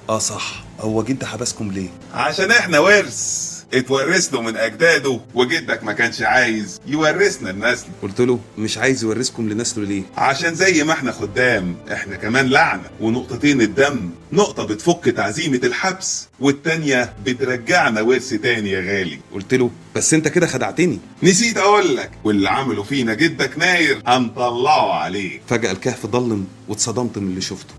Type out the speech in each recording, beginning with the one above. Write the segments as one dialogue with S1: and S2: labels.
S1: اه صح، هو جدي حبسكم ليه؟
S2: عشان احنا ورث اتورثته من اجداده، وجدك ما كانش عايز يورثنا النسل.
S1: قلت له مش عايز يورثكم لنسله ليه؟
S2: عشان زي ما احنا خدام احنا كمان لعنة، ونقطتين الدم نقطة بتفك تعزيمة الحبس والتانية بترجعنا ورث تاني يا غالي.
S1: قلت له بس انت كده خدعتني.
S2: نسيت اقول لك، واللي عمله فينا جدك ناير هنطلعه عليك.
S1: فجأة الكهف ضلم واتصدمت من اللي شفته.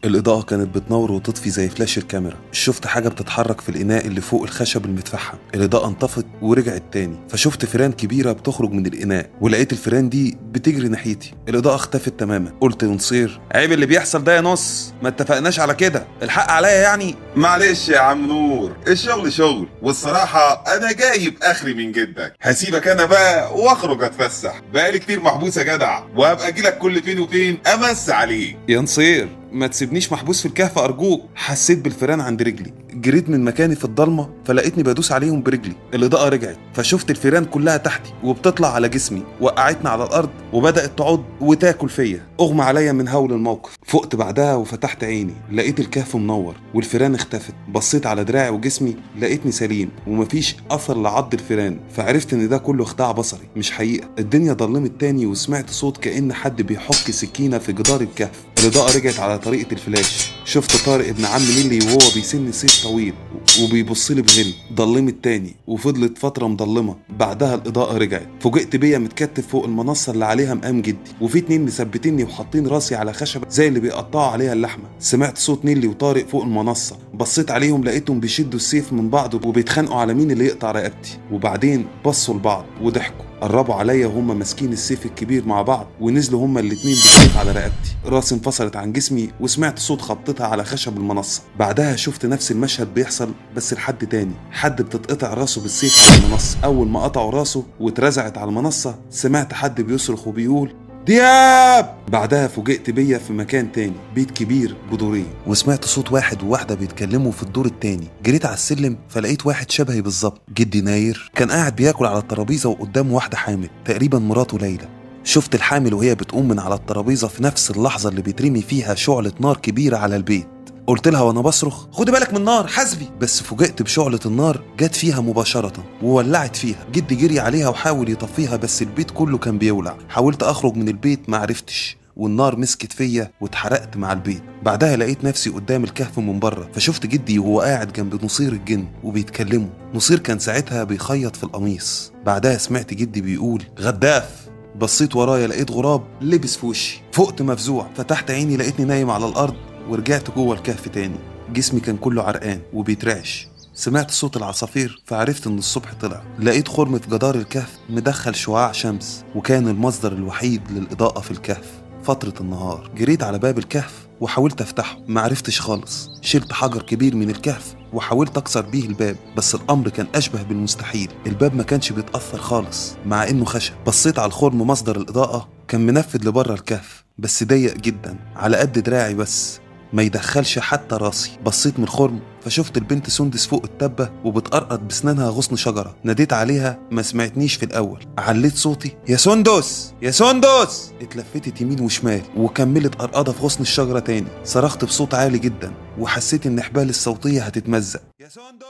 S1: الإضاءة كانت بتنور وتطفي زي فلاش الكاميرا. شفت حاجة بتتحرك في الإناء اللي فوق الخشب المتفحم. الإضاءة انطفت ورجعت تاني، فشفت فيران كبيرة بتخرج من الإناء، ولقيت الفيران دي بتجري ناحيتي. الإضاءة اختفت تماما. قلت لنصير عيب اللي بيحصل ده يا نص، ما اتفقناش على كده، الحق عليا يعني.
S2: معلش يا عم نور، الشغل شغل، والصراحة أنا جايب آخري من جدك. هسيبك أنا بقى وأخرج أتفسح، بقالي كتير محبوس يا جدع، وهبقى أجيلك كل فين وفين أمس عليك.
S1: يا نصير ما تسيبنيش محبوس في الكهف أرجوك. حسيت بالفيران عند رجلي، جريت من مكاني في الضلمة فلقيتني بدوس عليهم برجلي. الإضاءة رجعت فشفت الفيران كلها تحتي وبتطلع على جسمي، وقعتني على الأرض وبدأت تعض وتاكل فيا. أغمى عليا من هول الموقف. فقت بعدها وفتحت عيني، لقيت الكهف منور والفيران اختفت. بصيت على دراعي وجسمي لقيتني سليم ومفيش أثر لعض الفيران، فعرفت إن ده كله خداع بصري مش حقيقة. الدنيا ضلمت تاني وسمعت صوت كأن حد بيحك سكينة في جدار الكهف. الإضاءة رجعت على طريقة الفلاش. شفت طارق ابن عم نيلي وهو بيسن سيف طويل وبيبص لي بغل. ضلمت تاني وفضلت فترة مضلمة، بعدها الإضاءة رجعت. فوجئت بيا متكتف فوق المنصة اللي عليها مقام جدي، وفي اتنين مثبتيني وحاطين راسي على خشبة زي اللي بيقطعوا عليها اللحمة. سمعت صوت نيلي وطارق فوق المنصة، بصيت عليهم لقيتهم بيشدوا السيف من بعض وبيتخانقوا على مين اللي يقطع رقبتي. وبعدين بصوا لبعض وضحكوا، قربوا عليا وهم ماسكين السيف الكبير مع بعض، ونزلوا هما الاتنين بالسيف على رقبتي. راسي انفصلت عن جسمي وسمعت صوت خبطتها على خشب المنصة. بعدها شفت نفس المشهد بيحصل بس لحد تاني، حد بتتقطع راسه بالسيف على المنصة. أول ما قطعوا راسه واترزعت على المنصة سمعت حد بيصرخ وبيقول دياب. بعدها فوجئت بيا في مكان تاني، بيت كبير بدورين، وسمعت صوت واحد وواحدة بيتكلموا في الدور التاني. جريت على السلم فلقيت واحد شبهي بالظبط، جدي ناير، كان قاعد بياكل على الترابيزة وقدامه واحدة حامل تقريبا مراته ليلى. شفت الحامل وهي بتقوم من على الترابيزة في نفس اللحظة اللي بيترمي فيها شعلة نار كبيرة على البيت. قلت لها وانا بصرخ خدي بالك من النار حاسبي، بس فوجئت بشعلة النار جت فيها مباشرة وولعت فيها. جدي جري عليها وحاول يطفيها بس البيت كله كان بيولع. حاولت اخرج من البيت ما عرفتش، والنار مسكت فيا واتحرقت مع البيت. بعدها لقيت نفسي قدام الكهف من بره، فشفت جدي وهو قاعد جنب نصير الجن وبيتكلموا. نصير كان ساعتها بيخيط في القميص. بعدها سمعت جدي بيقول غداف. بصيت ورايا لقيت غراب لبس في وشي. فقت مفزوع، فتحت عيني لقيتني نايم على الارض ورجعت جوه الكهف تاني. جسمي كان كله عرقان وبيترعش. سمعت صوت العصافير فعرفت ان الصبح طلع. لقيت خرم في جدار الكهف مدخل شعاع شمس، وكان المصدر الوحيد للإضاءة في الكهف فترة النهار. جريت على باب الكهف وحاولت افتحه، معرفتش خالص. شلت حجر كبير من الكهف وحاولت اكسر بيه الباب، بس الامر كان اشبه بالمستحيل. الباب ما كانش بيتأثر خالص مع انه خشب. بصيت على الخرم مصدر الإضاءة كان منفذ لبره الكهف بس ضيق جدا على قد دراعي بس، ما يدخلش حتى راسي. بصيت من الخرم فشفت البنت سندس فوق التبة وبتقرقط بسنانها غصن شجرة. ناديت عليها ما سمعتنيش في الأول. عليت صوتي يا سندس يا سندس، اتلفتت يمين وشمال وكملت قرقضة في غصن الشجرة تاني. صرخت بصوت عالي جدا وحسيت إن حبال الصوتية هتتمزق. يا سندس.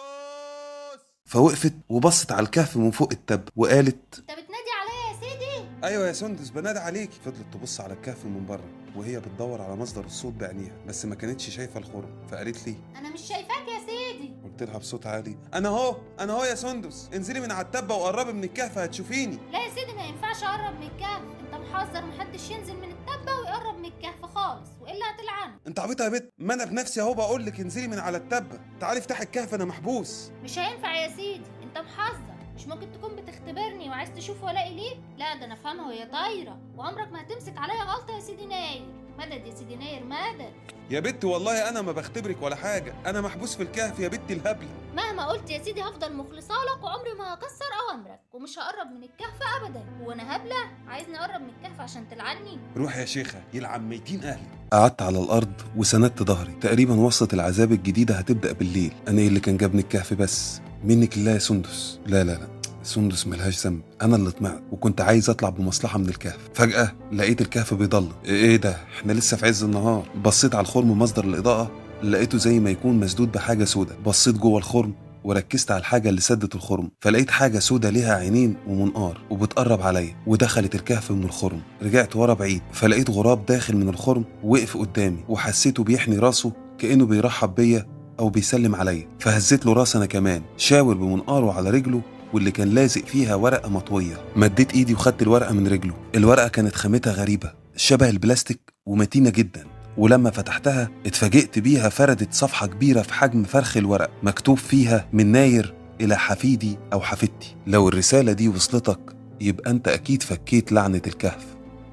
S1: فوقفت وبصت على الكهف من فوق التبة وقالت
S3: انت بتنادي عليا يا سيدي؟
S1: ايوه يا سندس بنادي عليكي. فضلت تبص على الكهف من بره وهي بتدور على مصدر الصوت بعينيها، بس ما كانتش شايفه الخرم. فقالت لي
S3: انا مش شايفاك يا سيدي.
S1: قلت لها بصوت عالي انا اهو انا اهو يا سندس، انزلي من على التبه وقربي من الكهف هتشوفيني.
S3: لا يا سيدي ما ينفعش اقرب من الكهف، انت محذر محدش ينزل من التبه ويقرب من الكهف خالص والا هتلعنه.
S1: انت عبيطه يا بت، ما انا بنفسي اهو بقول لك انزلي من على التبه، تعالي افتحي الكهف انا محبوس.
S3: مش هينفع يا سيدي، انت محذر، مش ممكن تكون بتختبرني وعايز تشوف ولاقي ليك؟ لا ده انا فاهمه وهي طايره، وعمرك ما هتمسك عليا غلطه يا سيدي ناير. مدد يا سيدي ناير مدد.
S1: يا بت والله انا ما بختبرك ولا حاجه، انا محبوس في الكهف يا بت الهبله.
S3: مهما قلت يا سيدي هفضل مخلصه لك وعمري ما هكسر اوامرك ومش هقرب من الكهف ابدا. هو انا هبله عايزني اقرب من الكهف عشان تلعني؟
S1: روح يا شيخه يلعن 200 اهلي. قعدت على الارض وسندت ظهري. تقريبا وصلة العذاب الجديده هتبدا بالليل. انا ايه اللي كان جابني الكهف بس؟ منك لله يا سندس. لا لا لا سندس ملهاش ذنب، انا اللي طمعت وكنت عايز اطلع بمصلحه من الكهف. فجاه لقيت الكهف بيضلم. ايه ده، احنا لسه في عز النهار. بصيت على الخرم مصدر الاضاءه لقيته زي ما يكون مسدود بحاجة سودة. بصيت جوه الخرم وركزت على الحاجة اللي سدت الخرم، فلقيت حاجة سودة ليها عينين ومنقار وبتقرب عليا، ودخلت الكهف من الخرم. رجعت ورا بعيد فلقيت غراب داخل من الخرم وقف قدامي، وحسيته بيحني راسه كأنه بيرحب بيا أو بيسلم عليا، فهزيت له راس أنا كمان. شاور بمنقاره على رجله واللي كان لازق فيها ورقة مطوية. مديت إيدي وخدت الورقة من رجله. الورقة كانت خامتها غريبة شبه البلاستيك ومتينة جدا، ولما فتحتها اتفاجئت بيها فردت صفحة كبيرة في حجم فرخ الورق مكتوب فيها: من ناير إلى حفيدي أو حفيدتي، لو الرسالة دي وصلتك يبقى أنت أكيد فكيت لعنة الكهف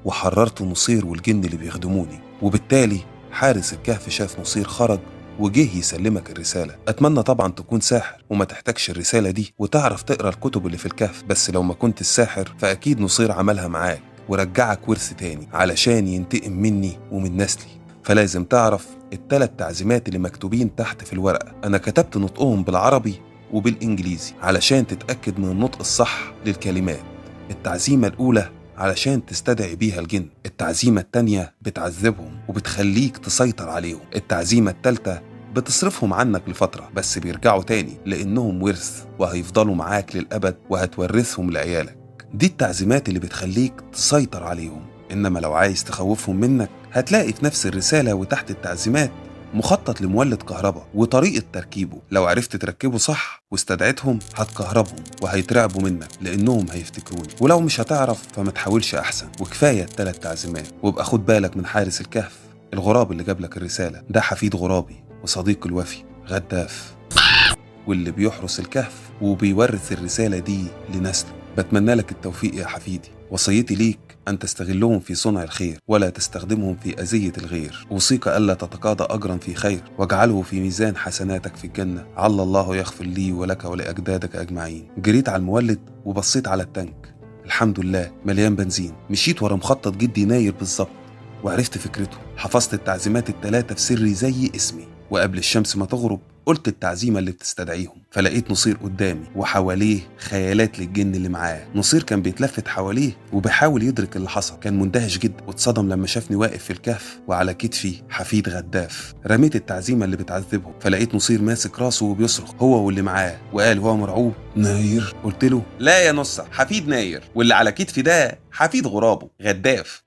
S1: وحررت نصير والجن اللي بيخدموني. وبالتالي حارس الكهف شاف نصير خرج وجه يسلمك الرسالة. أتمنى طبعا تكون ساحر وما تحتاجش الرسالة دي وتعرف تقرأ الكتب اللي في الكهف، بس لو ما كنت الساحر فأكيد نصير عملها معاك ورجعك ورث تاني علشان ينتقم مني ومن نسلي. فلازم تعرف ال3 تعزيمات اللي مكتوبين تحت في الورقة. أنا كتبت نطقهم بالعربي وبالإنجليزي علشان تتأكد من النطق الصح للكلمات. التعزيمة الأولى علشان تستدعي بيها الجن، التعزيمة التانية بتعذبهم وبتخليك تسيطر عليهم، التعزيمة التالتة بتصرفهم عنك لفترة بس بيرجعوا تاني لأنهم ورث وهيفضلوا معاك للأبد وهتورثهم لعيالك. دي التعزيمات اللي بتخليك تسيطر عليهم. إنما لو عايز تخوفهم منك هتلاقي في نفس الرسالة وتحت التعزيمات مخطط لمولد كهرباء وطريقة تركيبه. لو عرفت تركبه صح واستدعتهم هتكهربهم وهيترعبوا منك لأنهم هيفتكروني، ولو مش هتعرف فما تحاولش أحسن. وكفاية ال3 تعزيمات. وابقى خد بالك من حارس الكهف، الغراب اللي جاب لك الرسالة ده حفيد غرابي وصديق الوفي غداف، واللي بيحرس الكهف وبيورث الرسالة دي لنسله. بتمنى لك التوفيق يا حفيدي. وصيتي ليك أن تستغلهم في صنع الخير ولا تستخدمهم في أذية الغير. أوصيك ألا تتقاضى أجرا في خير، واجعله في ميزان حسناتك في الجنة، عل الله يغفر لي ولك ولأجدادك أجمعين. جريت على المولد وبصيت على التانك، الحمد لله مليان بنزين. مشيت ورا مخطط جدي ناير بالظبط وعرفت فكرته. حفظت التعزيمات ال3 في سري زي اسمي، وقبل الشمس ما تغرب قلت التعزيمة اللي بتستدعيهم. فلقيت نصير قدامي وحواليه خيالات للجن اللي معاه. نصير كان بيتلفت حواليه وبيحاول يدرك اللي حصل، كان مندهش جدا واتصدم لما شافني واقف في الكهف وعلى كتفي حفيد غداف. رميت التعزيمة اللي بتعذبهم، فلقيت نصير ماسك راسه وبيصرخ هو واللي معاه، وقال وهو مرعوب: ناير. قلت له: لا يا نصة، حفيد ناير، واللي على كتفي ده حفيد غرابه غداف.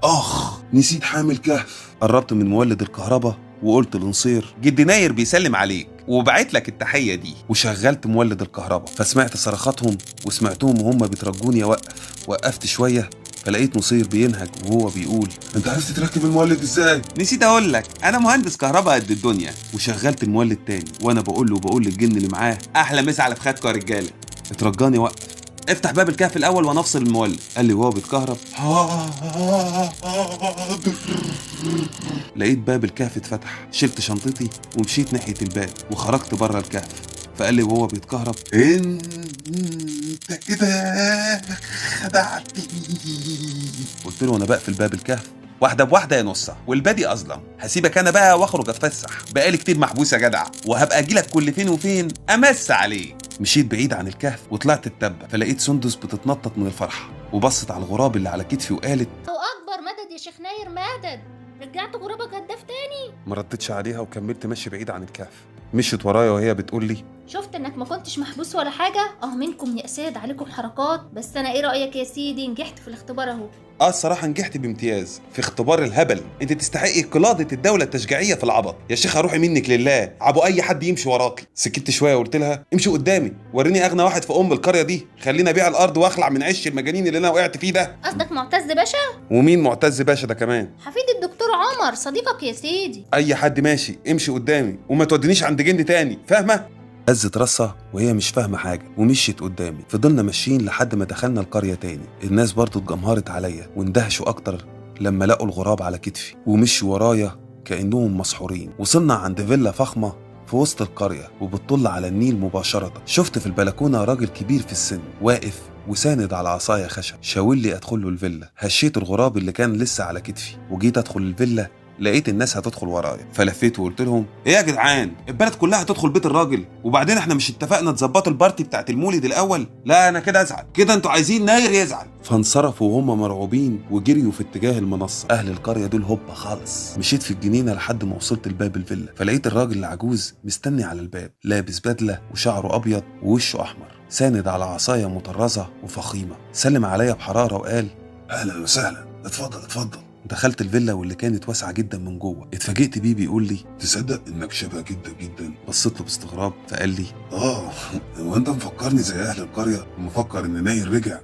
S1: اخ، نسيت حامل كهف. قربت من مولد الكهرباء وقلت لنصير: جد ناير بيسلم عليك وبعت لك التحية دي. وشغلت مولد الكهرباء، فسمعت صرخاتهم وسمعتهم وهم بيترجوني اوقف. وقفت شوية فلقيت نصير بينهج وهو بيقول:
S2: انت عرفت تركب المولد ازاي؟
S1: نسيت اقول لك، انا مهندس كهرباء قد الدنيا. وشغلت المولد تاني وانا بقول له وبقول للجن اللي معاه: احلى مسا على فخادكم يا رجاله. اترجاني وقف، افتح باب الكهف الاول وانا افصل المولد. قال لي وهو بيتكهرب:
S2: حاضر.
S1: لقيت باب الكهف اتفتح، شلت شنطتي ومشيت ناحية الباب وخرجت بره الكهف. فقال لي وهو بيتكهرب:
S2: انت كده خدعتني.
S1: قلت له وانا بقفل باب الكهف: واحدة بواحدة يا نصة، والبادي أظلم. هسيبك أنا بقى وأخرج أتفسح، بقالي كتير محبوس يا جدع، وهبقى أجيلك كل فين وفين أمس عليك. مشيت بعيد عن الكهف وطلعت التبة، فلقيت سندس بتتنطط من الفرحة وبصت على الغراب اللي على كتفي وقالت:
S3: الله أكبر، مدد يا شيخ ناير مدد، رجعت غرابك غداف تاني.
S1: ما ردتش عليها وكملت ماشي بعيد عن الكهف. مشيت ورايا وهي بتقول لي:
S3: شفت انك ما كنتش محبوس ولا حاجة؟ منكم يا اساد، عليكم حركات. بس انا ايه رايك يا سيدي، نجحت في الاختبار اهو.
S1: الصراحة نجحت بامتياز في اختبار الهبل. انت تستحقي قلادة الدولة التشجيعيه في العبط يا شيخه، روحي منك لله، عبو اي حد يمشي وراكي. سكت شوية وقلت لها: امشي قدامي، وريني اغنى واحد في ام القرية دي، خليني ابيع الارض واخلع من عش المجانين اللي انا وقعت فيه ده.
S3: قصدك معتز باشا؟
S1: ومين معتز باشا ده كمان؟
S3: حفيد الدكتور عمر صديقك يا سيدي.
S1: اي حد ماشي، امشي قدامي وما تودينيش عند جن تاني، فاهمه؟ هزت راسها وهي مش فاهمه حاجة ومشيت قدامي. فضلنا ماشيين لحد ما دخلنا القرية تاني. الناس برضو اتجمهرت عليا واندهشوا اكتر لما لقوا الغراب على كتفي ومشوا ورايا كانهم مسحورين. وصلنا عند فيلا فخمة في وسط القرية وبتطل على النيل مباشرة. شفت في البلكونه راجل كبير في السن واقف وساند على عصاية خشب، شاور لي ادخل له الفيلا. هشيت الغراب اللي كان لسه على كتفي وجيت ادخل الفيلا، لقيت الناس هتدخل ورايا، فلفيت وقلت لهم ايه يا جدعان، البلد كلها هتدخل بيت الراجل، وبعدين احنا مش اتفقنا تظبطوا ال party بتاعت المولد الاول؟ لا انا كده ازعل، كده انتوا عايزين ناير يزعل. فانصرفوا وهم مرعوبين وجريوا في اتجاه المنصة. اهل القرية دول هوبا خالص. مشيت في الجنينة لحد ما وصلت لباب الفيلا، فلقيت الراجل العجوز مستني على الباب، لابس بدله وشعره ابيض ووشه احمر، ساند على عصاية مطرزه وفخيمه. سلم عليا بحرارة وقال
S2: اهلا وسهلا، اتفضل اتفضل.
S1: دخلت الفيلا واللي كانت واسعة جدا من جوه. اتفاجئت بيه بيقول لي
S2: تصدق انك شبه جدا جدا؟
S1: بصيت له باستغراب فقال لي
S2: اه، هو انت مفكرني زي اهل القرية؟ مفكر ان ناير رجع؟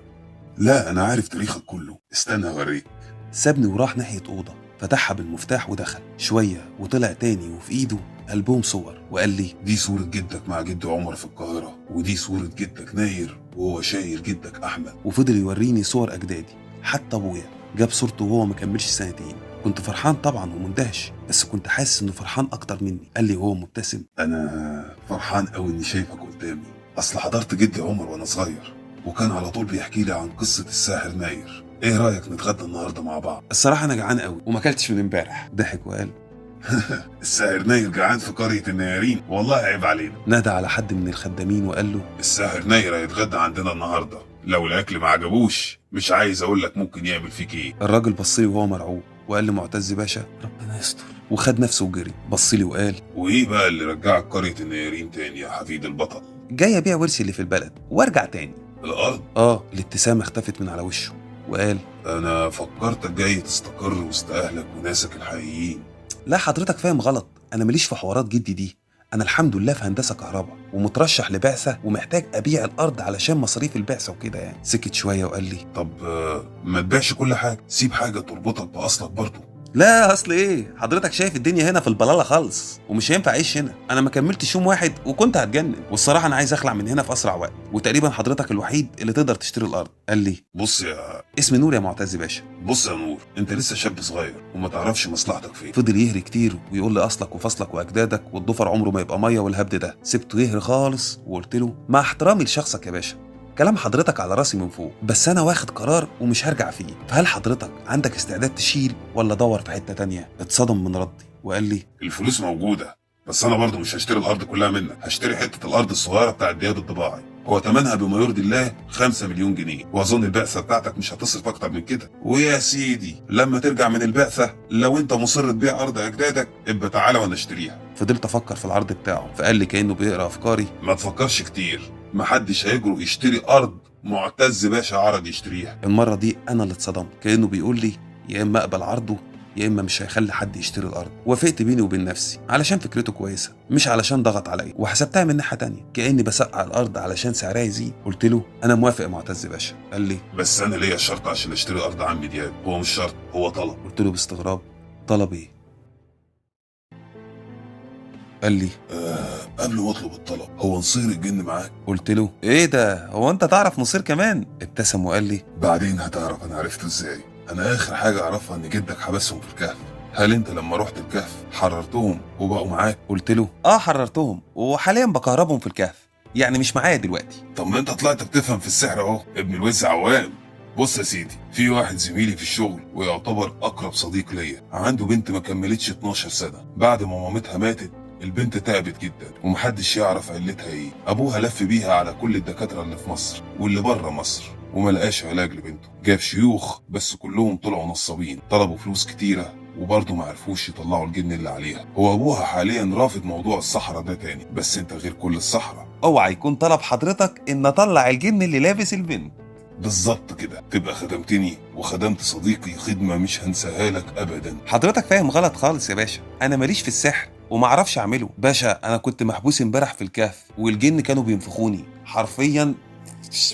S2: لا انا عارف تاريخك كله، استنى اوريك.
S1: سابني وراح ناحية اوضة، فتحها بالمفتاح ودخل شوية وطلع تاني وفي ايده ألبوم صور، وقال لي
S2: دي صورة جدك مع جد عمر في القاهرة، ودي صورة جدك ناير وهو شايل جدك أحمد.
S1: وفضل يوريني صور أجدادي، حتى أبويا جاب صورته وهو ما كملش سنتين. كنت فرحان طبعا ومندهش، بس كنت حاسس انه فرحان اكتر مني. قال لي وهو مبتسم
S2: أنا فرحان قوي إني شايفك قدامي، أصل حضرت جدي عمر وأنا صغير، وكان على طول بيحكي لي عن قصة الساحر ناير. إيه رأيك نتغدى النهاردة مع بعض؟
S1: الصراحة أنا جعان قوي وما اكلتش من امبارح. ضحك وقال
S2: الساحر ناير جعان في قرية النيارين، والله عيب علينا.
S1: نادى على حد من الخدامين وقال له
S2: الساحر ناير هيتغدى عندنا النهارده، لو الاكل ما عجبوش مش عايز اقول لك ممكن يعمل فيك ايه.
S1: الراجل بص لي وهو مرعوب وقال لمعتز باشا ربنا يستر، وخد نفسه وجري. بص لي وقال
S2: وايه بقى اللي رجعك قرية النيارين تاني يا حفيد البطل؟
S1: جاي ابيع ورثي اللي في البلد وارجع تاني.
S2: الارض؟
S1: اه. الابتسامة اختفت من على وشه وقال
S2: انا فكرتك جاي تستقر وسط اهلك وناسك الحقيقيين.
S1: لا حضرتك فاهم غلط، انا ماليش في حوارات جدي دي، انا الحمد لله في هندسة كهرباء ومترشح لبعثه ومحتاج ابيع الارض علشان مصاريف البعثة وكده يعني. سكت شوية وقال لي
S2: طب ما تبيعش كل حاجة، سيب حاجة تربطك باصلك برضه.
S1: لا اصل ايه، حضرتك شايف الدنيا هنا في البلاله خالص ومش هينفع اعيش هنا، انا ما كملتش يوم واحد وكنت هتجنن، والصراحة انا عايز اخلع من هنا في اسرع وقت، وتقريبا حضرتك الوحيد اللي تقدر تشتري الارض. قال لي
S2: بص يا
S1: اسمي نور يا معتز باشا.
S2: بص يا نور، انت لسه شاب صغير وما تعرفش مصلحتك فين.
S1: فضل يهري كتير ويقول لي اصلك وفصلك واجدادك والضفر عمره ما يبقى مية والهبد ده. سبته يهري خالص وقلت له مع احترامي لشخصك يا باشا، كلام حضرتك على راسي من فوق، بس انا واخد قرار ومش هرجع فيه، فهل حضرتك عندك استعداد تشيل ولا ادور في حتة تانية؟ اتصدم من ردي وقال لي
S2: الفلوس موجودة، بس انا برضو مش هشتري الارض كلها منك، هشتري حتة الارض الصغيرة بتاعت دياب الضباعي، هو ثمنها بما يرضي الله 5 مليون جنيه، واظن البعثة بتاعتك مش هتصرف اكتر من كده. ويا سيدي لما ترجع من البعثة لو انت مصر تبيع ارض اجدادك ابقى تعالى وانا اشتريها.
S1: فضلت افكر في العرض بتاعه، فقال لي كانه بيقرا افكاري
S2: ما تفكرش كتير، محدش هيجرؤ يشتري ارض معتز باشا عرض يشتريها.
S1: المرة دي انا اللي اتصدمت، كانه بيقول لي يا اما اقبل عرضه يا اما مش هيخلي حد يشتري الارض. وافقت بيني وبين نفسي علشان فكرته كويسة، مش علشان ضغط عليا، وحسبتها من ناحية تانية كاني بسقع الارض علشان سعرها يزيد. قلت له انا موافق يا معتز باشا. قال لي
S2: بس انا ليا شرط عشان اشتري ارض عمي دياب. هو مش شرط، هو طلب.
S1: قلت له باستغراب طلب ايه؟ قال لي
S2: قبل ما اطلب الطلب، هو نصير الجن معاك؟
S1: قلت له ايه ده، هو انت تعرف نصير كمان؟ ابتسم وقال لي
S2: بعدين هتعرف انا عرفته ازاي. انا اخر حاجة اعرفها ان جدك حبسهم في الكهف. هل انت لما رحت الكهف حررتهم وبقوا معاك؟
S1: قلت له اه حررتهم، وحاليا بكهربهم في الكهف، يعني مش معايا دلوقتي.
S2: طب ما انت طلعت بتفهم في السحر اهو، ابن الوز عوام. بص يا سيدي، في واحد زميلي في الشغل ويعتبر اقرب صديق ليا، عنده بنت ما كملتش 12 سنة. بعد ما مامتها ماتت البنت تعبت جدا ومحدش يعرف علتها ايه. ابوها لف بيها على كل الدكاترة اللي في مصر واللي بره مصر وما لقاش علاج لبنته. جاب شيوخ بس كلهم طلعوا نصابين، طلبوا فلوس كتيرة وبرضه ما عرفوش يطلعوا الجن اللي عليها. هو ابوها حاليا رافض موضوع الصحراء ده تاني، بس انت غير كل الصحراء.
S1: اوعى يكون طلب حضرتك ان اطلع الجن اللي لابس البنت.
S2: بالظبط كده، تبقى خدمتني وخدمت صديقي خدمة مش هنساها لك ابدا.
S1: حضرتك فاهم غلط خالص يا باشا، انا ماليش في السحر ومعرفش اعمله. باشا انا كنت محبوس امبارح في الكهف والجن كانوا بينفخوني حرفيا،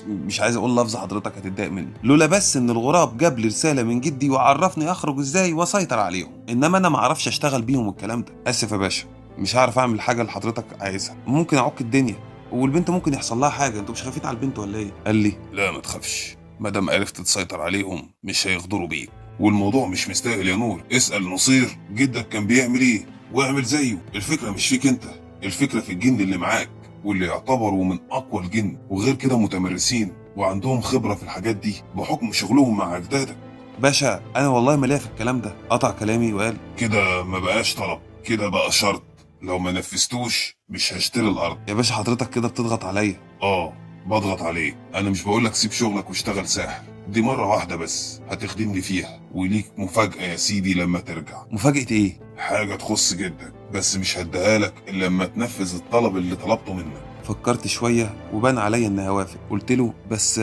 S1: مش عايز اقول لفظ حضرتك هتتضايق منه، لولا بس ان الغراب جاب لي رسالة من جدي وعرفني اخرج ازاي واسيطر عليهم، انما انا معرفش اشتغل بيهم والكلام ده. اسف يا باشا، مش هعرف اعمل الحاجة اللي حضرتك عايزها، ممكن اعك الدنيا والبنت ممكن يحصل لها حاجة. انتوا مش خايفين على البنت ولا ايه؟ قال لي
S2: لا ما تخافش، ما دام عرفت تسيطر عليهم مش هيغدروا بيك، والموضوع مش مستاهل يا نور. اسال نصير جدك كان بيعمل ايه واعمل زيه. الفكرة مش فيك انت، الفكرة في الجن اللي معاك واللي يعتبروا من اقوى الجن، وغير كده متمرسين وعندهم خبره في الحاجات دي بحكم شغلهم مع اجدادك.
S1: باشا انا والله ما ليا في الكلام ده. قطع كلامي وقال
S2: كده ما بقاش طلب، كده بقى شرط، لو ما نفذتوش مش هشتري الارض.
S1: يا باشا حضرتك كده بتضغط عليا.
S2: اه بضغط عليك، انا مش بقولك سيب شغلك واشتغل ساحر، دي مرة واحدة بس هتخدمني فيها، وليك مفاجأة يا سيدي لما ترجع.
S1: مفاجاة ايه؟
S2: حاجة تخص جدك، بس مش هديها لك إلا لما تنفذ الطلب اللي طلبته منك.
S1: فكرت شوية وبان عليا اني هوافق. قلت له بس.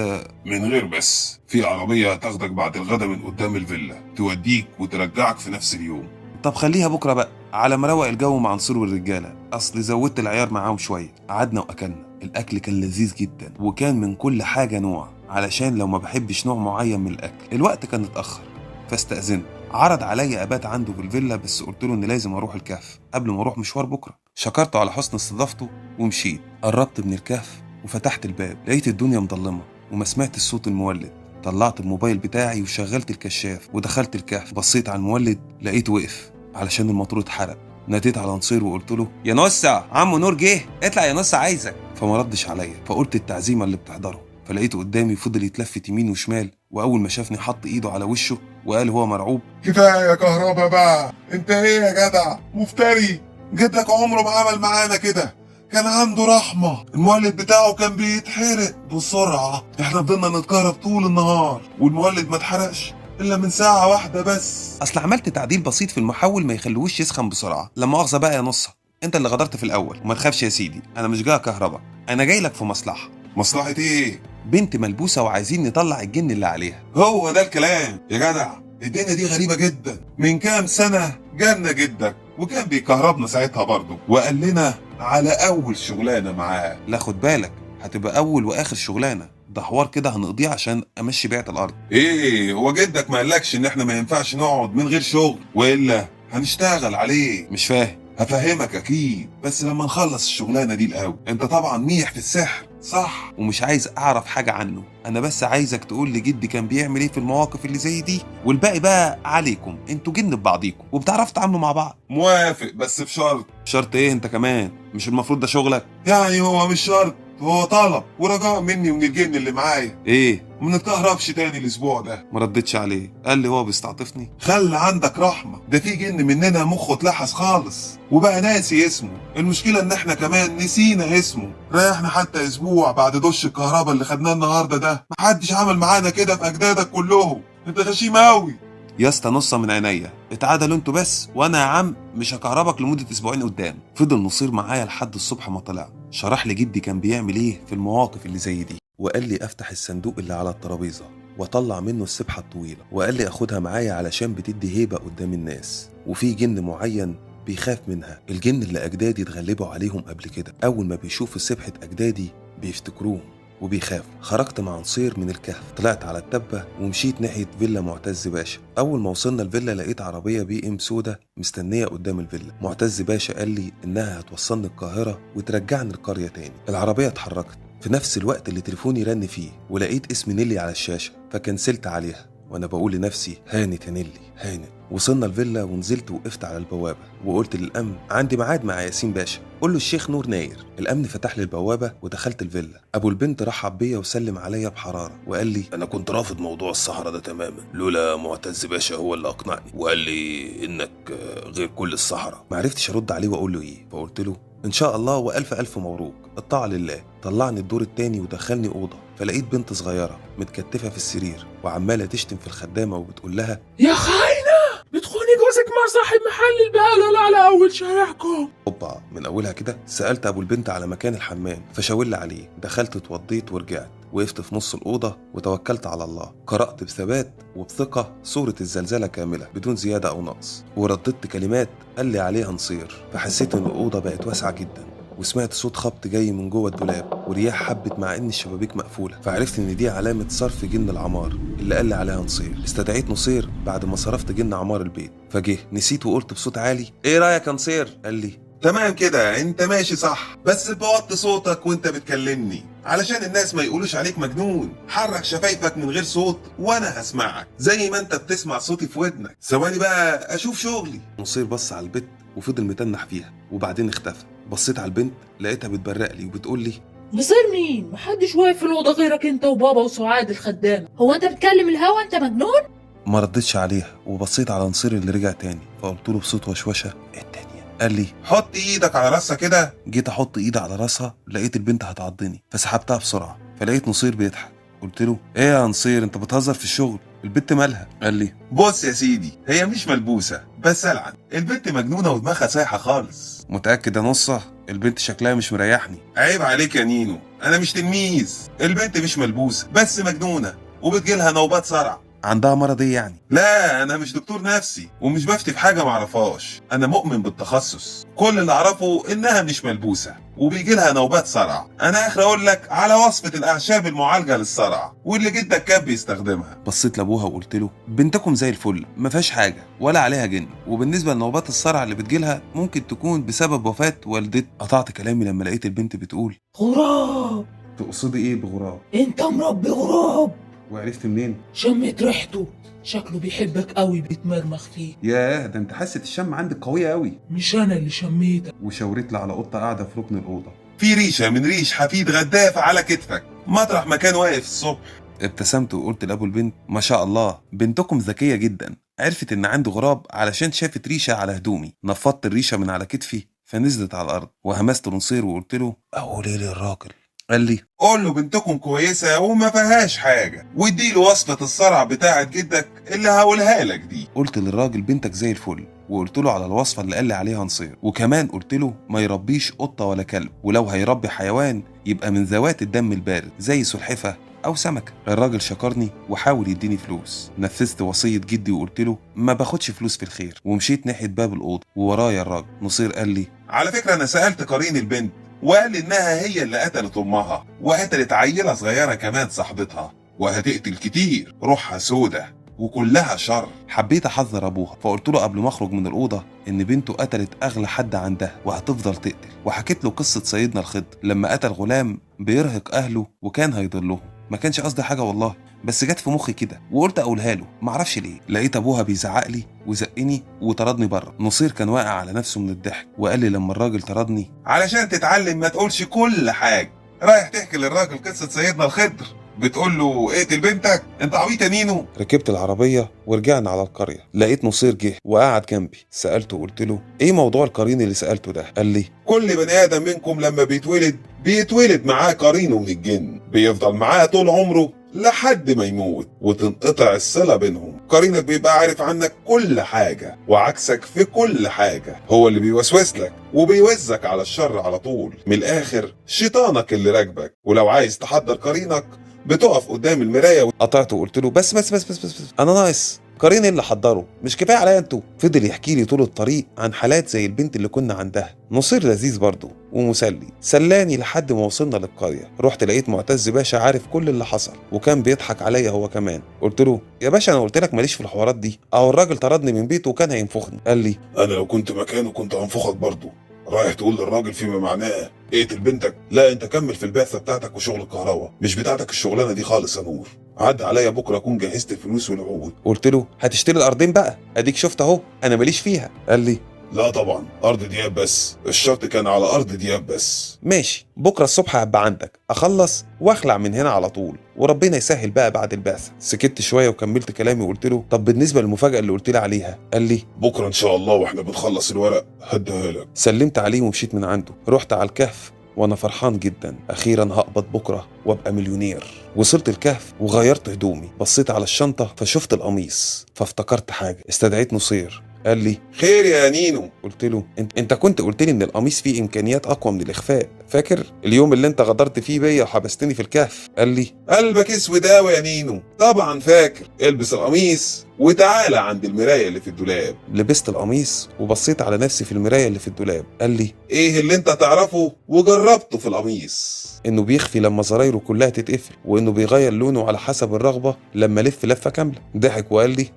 S2: من غير بس، في عربية هتاخدك بعد الغدا من قدام الفيلا، توديك وترجعك في نفس اليوم.
S1: طب خليها بكره بقى على ما روق الجو مع نصير والرجاله، اصل زودت العيار معاهم شوية. قعدنا واكلنا، الاكل كان لذيذ جدا وكان من كل حاجة نوع، علشان لو ما بحبش نوع معين من الاكل. الوقت كان اتاخر فاستاذنت. عرض عليا ابات عنده في الفيلا، بس قلت له ان لازم اروح الكهف قبل ما اروح مشوار بكره. شكرته على حسن استضافته ومشيت. قربت من الكهف وفتحت الباب، لقيت الدنيا مظلمة وما سمعت الصوت المولد. طلعت الموبايل بتاعي وشغلت الكشاف ودخلت الكهف. بصيت على المولد لقيته وقف علشان الموتور اتحرق. ناديت على نصير وقلت له يا نصة عمو نور جه، اطلع يا نصة عايزك. فما ردش عليا، فقلت التعزيمه اللي بتحضره. فلقيته قدامي فضل يتلفت يمين وشمال، واول ما شافني حط ايده على وشه وقال هو مرعوب:
S2: كفاية كهربا بقى، انت ايه يا جدع مفتري؟ جدك عمره ما عمل معانا كده، كان عنده رحمة، المولد بتاعه كان بيتحرق بسرعة، احنا فضلنا نتكهرب طول النهار والمولد ما اتحرقش الا من ساعة واحدة بس.
S1: اصل عملت تعديل بسيط في المحول ما يخلوش يسخن بسرعة. لا مؤاخذة بقى يا نصه، انت اللي غدرت في الاول. وما تخافش يا سيدي، انا مش جاي اكهربك، انا جاي لك في مصلحة.
S2: مصلحة ايه؟
S1: بنت ملبوسه وعايزين نطلع الجن اللي عليها.
S2: هو ده الكلام يا جدع. الدنيا دي غريبة جدا، من كام سنة جالنا جدك وكان بيكهربنا ساعتها برضه، وقال لنا على أول شغلانة معاه.
S1: لا خد بالك، هتبقى اول واخر شغلانة، ده حوار كده هنقضيه عشان امشي بيعه الارض.
S2: ايه هو جدك ما قالكش ان احنا ما ينفعش نقعد من غير شغل والا هنشتغل عليه؟
S1: مش فاهم.
S2: هفهمك اكيد، بس لما نخلص الشغلانة دي الاول. انت طبعا ميح في السحر صح؟
S1: ومش عايز اعرف حاجة عنه، انا بس عايزك تقول لي جدي كان بيعمل ايه في المواقف اللي زي دي، والباقي بقى عليكم، انتوا جن ببعضيكم وبتعرفوا تتعاملوا مع بعض.
S2: موافق بس بشرط.
S1: شرط ايه انت كمان؟ مش المفروض ده شغلك؟
S2: يعني هو مش شرط، هو طلب ورجاء مني ومن الجن اللي معايا.
S1: ايه؟
S2: ما نتكهربش تاني الاسبوع ده.
S1: ما ردتش عليه، قال لي هو بيستعطفني.
S2: خلي عندك رحمه، ده في جن مننا مخه اتلحس خالص وبقى ناسي اسمه. المشكلة ان احنا كمان نسينا اسمه. ريحنا حتى اسبوع بعد دش الكهرباء اللي خدناه النهارده ده، محدش عمل معانا كده في اجدادك كلهم. انت غشيم قوي
S1: يا اسطى، نصه من عينيا، اتعادلوا انتوا بس، وانا يا عم مش هكهربك لمدة اسبوعين قدام. فضل نصير معايا لحد الصبح ما طلع. شرح لي جدي كان بيعمل ايه في المواقف اللي زي دي، وقال لي افتح الصندوق اللي على الترابيزة واطلع منه السبحة الطويلة، وقال لي اخدها معايا علشان بتدي هيبة قدام الناس، وفي جن معين بيخاف منها، الجن اللي اجدادي اتغلبوا عليهم قبل كده، اول ما بيشوفوا سبحه اجدادي بيفتكروهم وبيخاف. خرجت مع نصير من الكهف، طلعت على التبة ومشيت ناحية فيلا معتز باشا. أول ما وصلنا الفيلا لقيت عربية بي ام سودا مستنية قدام الفيلا. معتز باشا قال لي إنها هتوصلني القاهرة وترجعني القرية تاني. العربية اتحركت في نفس الوقت اللي تليفوني رن فيه، ولقيت اسم نيلي على الشاشة فكنسلت عليها وأنا بقول لنفسي هانت يا نيلي هانت. وصلنا الفيلا ونزلت وقفت على البوابة وقلت للأمن عندي ميعاد مع ياسين باشا، قول له الشيخ نور ناير. الأمن فتح لي البوابة ودخلت الفيلا. أبو البنت رحب بيا وسلم عليا بحرارة وقال لي
S4: أنا كنت رافض موضوع الصحراء ده تماما، لولا معتز باشا هو اللي أقنعني وقال لي إنك غير كل الصحراء.
S1: معرفتش أرد عليه وأقول له إيه، فقلت له إن شاء الله وألف ألف مبروك، الطاعة لله. طلعني الدور التاني ودخلني أوضة، فلقيت بنت صغيرة متكتفة في السرير وعمالة تشتم في الخدامة وبتقول لها
S5: يا خاينة بتخوني جوزك مع صاحب محل البقالة اللي على أول شارعكم.
S1: هوبا من أولها كده. سألت أبو البنت على مكان الحمام فشاور لي عليه. دخلت اتوضيت ورجعت وقفت في نص الأوضة وتوكلت على الله. قرأت بثبات وبثقة سورة الزلزلة كاملة بدون زيادة أو نقص، ورددت كلمات قال لي عليها نصير. فحسيت إن الأوضة بقت واسعة جدا، وسمعت صوت خبط جاي من جوه الدولاب ورياح حبت مع ان الشبابيك مقفولة، فعرفت ان دي علامة صرف جن العمار اللي قال لي عليها نصير. استدعيت نصير بعد ما صرفت جن عمار البيت، فجه نسيت وقلت بصوت عالي ايه رايك يا نصير؟ قال لي
S2: تمام كده انت ماشي صح، بس بوطي صوتك وانت بتكلمني علشان الناس ما يقولوش عليك مجنون. حرك شفايفك من غير صوت وانا هسمعك زي ما انت بتسمع صوتي في ودنك. ثواني بقى اشوف شغلي.
S1: نصير بص على البت وفضل متنح فيها وبعدين اختفى. بصيت على البنت لقيتها بتبرق لي وبتقول لي
S5: نصير مين؟ محدش واقف في الأوضة غيرك أنت وبابا وسعاد الخدامة.
S3: هو انت بتكلم الهوا؟ انت مجنون؟
S1: ما ردتش عليها وبصيت على نصير اللي رجع تاني، فقلت له بصوت وشوشه التانية. قال لي
S2: حط ايدك على راسها كده.
S1: جيت احط ايدي على راسها لقيت البنت هتعضني، فسحبتها بسرعة، فلقيت نصير بيضحك. قلت له ايه يا نصير انت بتهزر في الشغل، البنت مالها؟ قال لي
S2: بص يا سيدي، هي مش ملبوسه بس العن، البنت مجنونة ودماغها سايحه خالص.
S1: متاكد يا نصه؟ البنت شكلها مش مريحني.
S2: عيب عليك يا نينو، انا مش تلميذ. البنت مش ملبوسه بس مجنونة وبتجيلها نوبات صرع.
S1: عندها مرض ايه يعني؟
S2: لا انا مش دكتور نفسي ومش بفتي في حاجة معرفهاش، انا مؤمن بالتخصص. كل اللي اعرفه انها مش ملبوسه وبيجي لها نوبات صرع. انا اخر اقول لك على وصفه الاعشاب المعالجة للصرع واللي جدك كان بيستخدمها.
S1: بصيت لابوها وقلت له بنتكم زي الفل، ما فيهاش حاجة ولا عليها جن، وبالنسبة لنوبات الصرع اللي بتجيلها ممكن تكون بسبب وفاه والدتها. قطعت كلامي لما لقيت البنت بتقول
S5: غراب.
S1: تقصدي ايه بغراب؟
S5: انت مربي غراب.
S1: وعرفت منين؟
S5: شميت ريحته، شكله بيحبك قوي، بيتمرمخ فيه.
S1: ياه ده انت حاسه الشم عندك قوية قوي.
S5: مش انا اللي شميتك.
S1: وشاورت لي على قطة قاعدة في ركن الاوضة.
S2: في ريشه من ريش حفيد غداف على كتفك مطرح ما كان واقف الصبح.
S1: ابتسمت وقلت لابو البنت ما شاء الله بنتكم ذكية جدا، عرفت ان عندي غراب علشان شافت ريشه على هدومي. نفضت الريشة من على كتفي فنزلت على الارض، وهمست لنصير وقلت له اقول ايه للراجل؟ قال لي
S2: قول له بنتكم كويسة وما فيهاش حاجة، واديله وصفه الصرع بتاعه جدك اللي هقولها لك دي.
S1: قلت للراجل بنتك زي الفل، وقلت له على الوصفة اللي قال لي عليها نصير، وكمان قلت له ما يربيش قطة ولا كلب، ولو هيربي حيوان يبقى من ذوات الدم البارد زي سلحفه او سمكة. الراجل شكرني وحاول يديني فلوس. نفذت وصية جدي وقلت له ما باخدش فلوس في الخير، ومشيت ناحية باب الاوضة وورايا الراجل. نصير قال لي
S2: على فكرة انا سالت قرين البنت وقال انها هي اللي قتلت امها وقتلت عيله صغيرة كمان صاحبتها، وهتقتل كتير، روحها سودة وكلها شر.
S1: حبيت احذر ابوها، فقلت له قبل ما اخرج من الاوضة ان بنته قتلت اغلى حد عندها وهتفضل تقتل، وحكيت له قصة سيدنا الخضر لما قتل غلام بيرهق اهله وكان هيضلهم. ما كانش قصدي حاجة والله، بس جت في مخي كده وقلت اقولها له، معرفش ليه. لقيت ابوها بيزعق لي وزقني وطردني بره. نصير كان واقع على نفسه من الضحك، وقال لي لما الراجل طردني
S2: علشان تتعلم ما تقولش كل حاجة. رايح تحكي للراجل قصة سيدنا الخضر بتقول له اقتل بنتك؟ انت عبيط يا نينو.
S1: ركبت العربية ورجعنا على القرية، لقيت نصير جه وقعد جنبي. سالته وقلت له ايه موضوع القرين اللي سالته ده؟ قال لي
S2: كل بني ادم منكم لما بيتولد بيتولد معاه قرينه من الجن، بيفضل معاه طول عمره لحد ما يموت وتنقطع الصلة بينهم. قرينك بيبقى عارف عنك كل حاجة وعكسك في كل حاجة، هو اللي بيوسوس لك وبيوزك على الشر على طول. من الآخر شيطانك اللي راكبك، ولو عايز تحضر قرينك بتقف قدام المراية.
S1: قطعته وقلت له بس بس بس بس بس, بس. انا ناقص قرين اللي حضره، مش كفاية عليا انتوا؟ فضل يحكي لي طول الطريق عن حالات زي البنت اللي كنا عندها. نصير لذيذ برضه ومسلي، سلاني لحد ما وصلنا للقريه. رحت لقيت معتز باشا عارف كل اللي حصل وكان بيضحك عليا هو كمان. قلت له يا باشا انا قلت لك ماليش في الحوارات دي، اهو الراجل طردني من بيته وكان هينفخني. قال لي
S4: انا لو كنت مكانه كنت هنفخك برضه. رايح تقول للراجل فيما معناه اقتل بنتك؟ لا انت كمل في البعثة بتاعتك وشغل الكهرباء، مش بتاعتك الشغلانة دي خالص يا نور. عدى عليا بكره اكون جهزت الفلوس والعقود.
S1: قلت له هتشتري الارضين بقى؟ اديك شفت اهو انا ماليش فيها. قال لي
S4: لا طبعا، ارض دياب بس، الشرط كان على ارض دياب بس.
S1: ماشي، بكره الصبح هبقى عندك اخلص واخلع من هنا على طول، وربنا يسهل بقى بعد البعثة. سكت شوية وكملت كلامي وقلت له طب بالنسبة للمفاجاه اللي قلت لي عليها؟ قال لي
S4: بكره ان شاء الله واحنا بنخلص الورق هديها لك.
S1: سلمت عليه ومشيت من عنده. رحت على الكهف وانا فرحان جدا، اخيرا هقبض بكره وابقى مليونير. وصلت الكهف وغيرت هدومي، بصيت على الشنطة فشفت القميص فافتكرت حاجة. استدعيت نصير، قال لي
S2: خير يا نينو.
S1: قلت له انت كنت قلت لي ان القميص فيه امكانيات اقوى من الاخفاء، فاكر اليوم اللي انت غدرت فيه بيا وحبستني في الكهف؟ قال لي
S2: قلبك اسود قوي يا نينو. طبعا فاكر. البس القميص وتعالى عند المراية اللي في الدولاب.
S1: لبست القميص وبصيت على نفسي في المراية اللي في الدولاب. قال لي
S2: ايه اللي انت تعرفه وجربته في القميص؟
S1: انه بيخفي لما زرايره كلها تتقفل، وانه بيغير لونه على حسب الرغبة لما لف لفه كاملة. ضحك وقال لي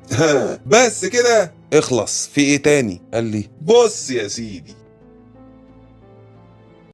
S2: بس كده؟
S1: اخلص، في ايه تاني؟ قال لي
S2: بص يا سيدي،